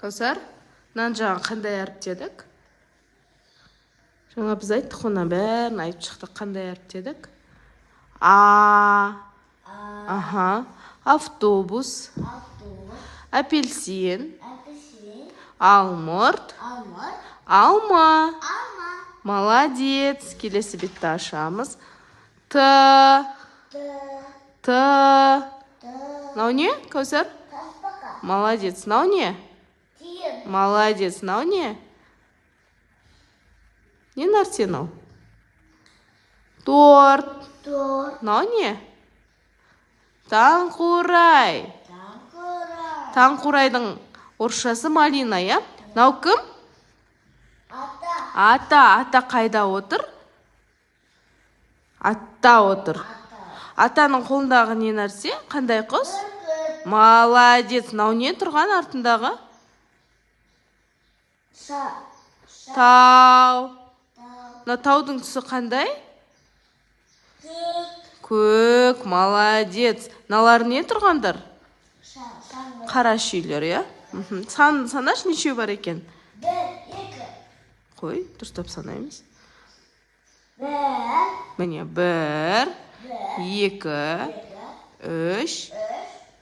Кәусар, мынаны жаңа қандай әріп дедік? Жаңа біз айттық қой, мына бәрін айтып шықтық. Қандай әріп дедік? А. А. Аха. Автобус. Автобус. Апельсин. Апельсин. Алмұрт. Алмұрт. Алма. Алма. Молодец. Келесі бетті ашамыз. Т. Т. Т. Т. Мынау не, Кәусар? Тасбақа. Молодец. Мынау не? Тиын. Молодец. Мынау не? Не нәрсе мынау? Торт. Торт. Мынау не? Таңқурай. Таңқурай. Таңқурайдың орысшасы малина, иә? Мынау кім? Ата. Ата. Ата қайда отыр? Атта отыр. Ата. Атаның қолындағы не нәрсе? Қандай құс? Бүркіт. Молодец. Мынау не тұрған артындағы? Ша. Ша. Тау. Тау. Мына таудың түсі қандай? Көк. Көк. Молодец. Мыналар не тұрғандар? Ша. Шаңғы. Қара үйлер, иә? Сан санашы, нешеу бар екен? Бір, екі. Қой, дұрыстап санаймыз. Бір. Міне, бір, Бір. екі, Екі. үш, Үш.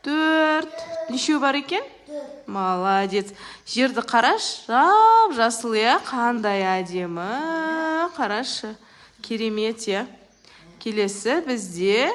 төрт. Нешеу бар екен? Төрт. Молодец. Жерді қараш, жап жасыл, иә? Қандай әдемі. Қарашы, керемет, иә? Келесі бізде